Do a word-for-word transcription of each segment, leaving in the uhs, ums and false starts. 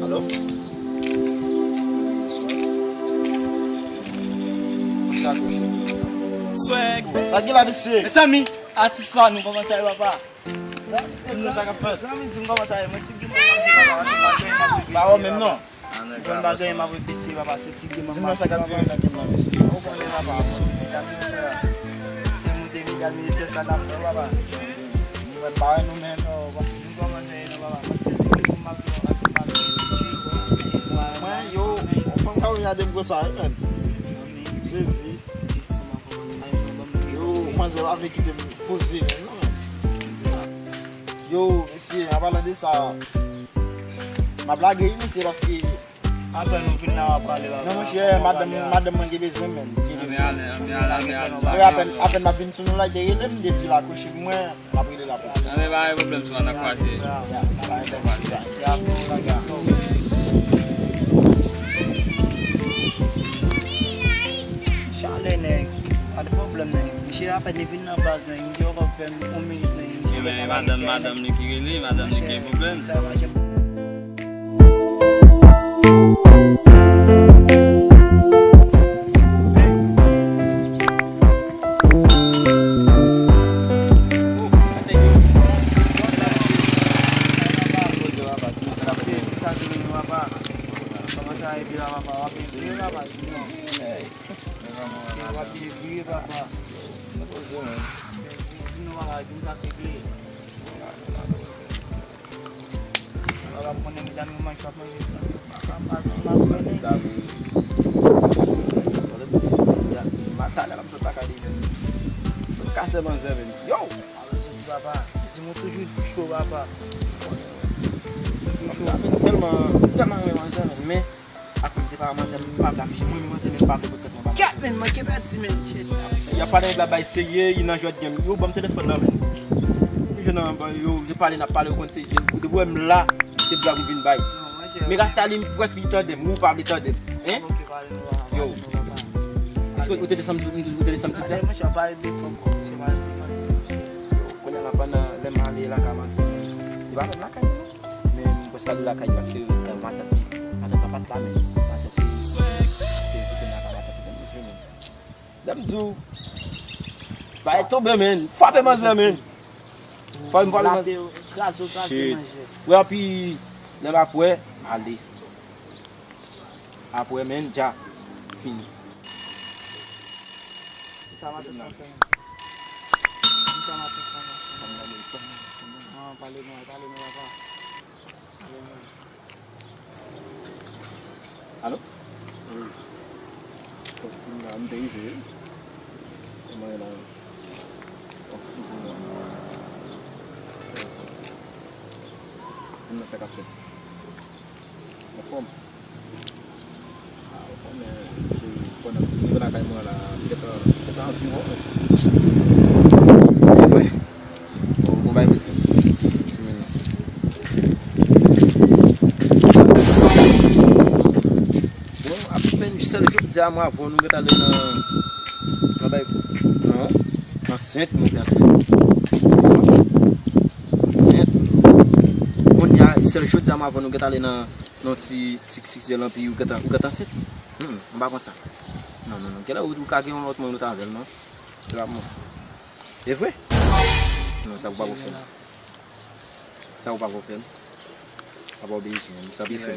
Swag. Sa ki la, mesye? Mezanmi, atis la, nou kòmanse a, papa. Di m non sa k ap fèt. Mezanmi, di m kòman sa ye. Mwen ti gim manje, papa. Ba ou menm non. Mwen pa gen, m ap repete, papa. Se ti gim manje. Di m non sa k ap fèt nan gim nan, mesye. Ou konnen, papa. Se moute medam, se sa n ap fè, papa. Mwen pa wè nou menm non, papa. Di m kòman sa ye non, papa. Mwen se ti gim manje, papa. Mwen, yo, yon fanm ka gade m konsa, wi, menn. M sezi. Yo, manzè pa vle kite m poze menm non, menn. Yo, mesye, an palan de sa, m ap lage wi, mesye, paske apre nou vin la, w ap pale, non, monchè, madanm, madanm mwen gen bezwen, menn. Gen bezwen. Wi, apèn, apèn m ap vin sou nou la, te rele m, te di l akouche pou mwen. M ap rele l apre. Anben, pa gen pwoblèm, sou a n a kwaze. Chalè, nèg. Pa de pwoblèm, nèg. Misye apèn li vin nan baz, nèg. Misye poko fè yon minit, nèg. Misye... Ebyen, madanm, madanm li ki rele, madanm li ki gen pwoblèm. Sa mache. Papa, m konnen medam yo manje, w ap manje. Papa, m pa, m pa konnen. Sa vre. Matalè, l ap sot lakay li menm. Sot kase manzè menm. Yo! Alò, soti, papa. Di m ou toujou cho, papa. Toujou cho. Sa vin tèlman, tèlman renmen manzè menm, men Akoz de pa manzè, m pa vle afiche. Mwen, manzè, men m pa vle pot tèt mwen ba manzè. Kèt, men, manke pèdi, men, shit. Y ap pale nèg la bay serye, li nan jwèt game. Yo, ban m telefòn nan, men. Yo, jwenn nan, ban yo, yo pale, n ap pale, yo konn se, depi w wè m la, se blag m vin bay. Men rasta li, m prèske li tande m, ou pa vle tande m. Hein? Yo. Èske ou te desanm, ou te desanm tit sa? Yo, kounye a la, pandan lè m ale lakay manzè, li pa menm lakay li, non. Men m prèske ale lakay li paske kay matant li, matant la pa t la, men manzè te, te, te vin lakay matant li, men li vini. Lè m di w, bagay tonbe, men. Frape manzè, men. Frape, frape manzè. Shit. Wè, anpi lè m ap wè, ale. Apre, men, dja fini. Sa matant la fè, men. Sa matant la fè. An, pale non, pale non, papa. Pale non. Alo? Wi. Bon, m la, m te rive, wi. Kòman e la? Bon, di m non. Di m non sa k ap fèt. Anfòm? A, ou konnen, se pandan m fin rive lakay mwen la, m gentan, m gentan anviwon. E vre? Bon, bon, bay pitit. Ti moun. Bon, apèn sèl jodi a mwen avè w, nou gentan ale nan, nan bay, non, ansent, nou te ansent. Ansent. Kounye a, sèl jodi a mwen avè w, nou gentan ale nan, nan ti sik, sik zèl anpi ou gentan, ou gentan ansent. Hmm, m pa konn sa. Non, non, non. Genlè ou, ou ka gen yon lòt moun ou t avè l, non? Se pa mwen. E vre? Non, sa ou pa ko fè l. Sa ou pa ko fè l. Apa w bezwen m, sa pi fè.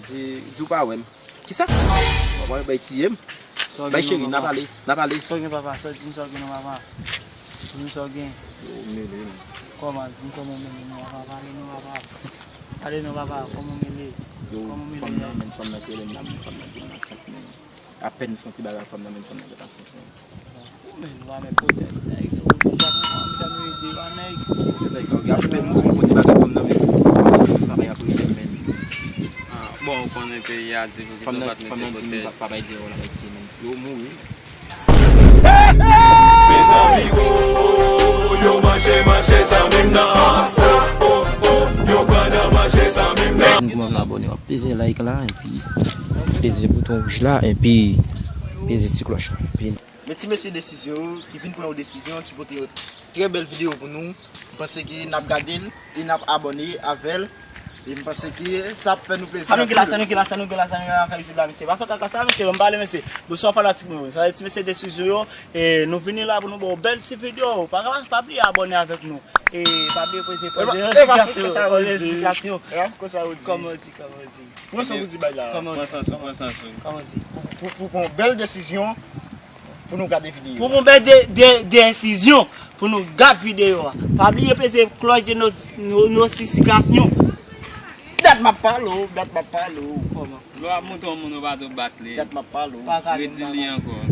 Di, di ou pa wè m. Kisa? Papa, bay tiye m. Bay cheri, n a pale, n a pale. Sa w gen, papa? Sa w di m, sa w gen non, papa? Di m sa w gen. Yo, ou mele, men. Kòman? Di m kòman w mele non, papa? Pale non, papa. Pale non, papa. Kòman w mele? Yo, kòman w mele? Fanm nan, men, fanm nan ki rele m la, men, fanm nan di m ansent, men. Apèn m fè yon ti bagay ak fanm nan, men fanm nan gentan ansent, men. Ou menm, ou pa menm potèt, nèg, se ou deja pran medam yo ede, pa nèg. Nèg sa, ou gen apèn m di yon ti bagay fanm nan, men pa bay ap rete, men. Ah, bon, ou konnen peyi a di pou ki sa w pa t mete potèt. Fanm nan di m pa, pa bay di yo la bay ti, men. Yo mouri. Mezanmi, oh, oh, oh, yo manje, manje zanmi m nan. Oh, oh, yo pran nan manje zanmi m nan. Kòman abòne, w ap peze like la, epi peze bouton wouj la, epi peze ti klòch la. Epi men ti mesye desizyon yo, ki vin pran yon desizyon, ki pote yon trè bèl videyo pou nou. M panse ke n ap gade l e n ap abòne avè l. E m panse ke sa ap fè nou plezi anpil. Sa nou gen la, sa nou gen la, sa nou gen la, sa nou gen la, fè vizib la, mesye. Pa fè kaka sa, mesye, ban m pale, mesye. Bonswa, fanatik mwen. Sa ti mesye desizyon yo. E nou vini la pou nou ba w bèl ti videyo. Pa, pa, pa bliye abòne avèk nou. E pa bliye poze, poze yon esplikasyon, poze yon esplikasyon. Kòman w di, kòman w di? Pran san pou di bay la. Kòman w di? Pran san sou, pran san sou. Kòman w di? Pou, pou, pou pran yon bèl desizyon, pou nou gade videyo. Pou nou bèl de, de, desizyon, pou nou gade videyo a. Pa bliye peze klòch de no, no, notifikasyon. Dat m ap pale w, dat m ap pale w. Kòman? Lè w ap montre yon moun ou pa tou bat li. Dat m ap pale w. Pa ka di li ankò.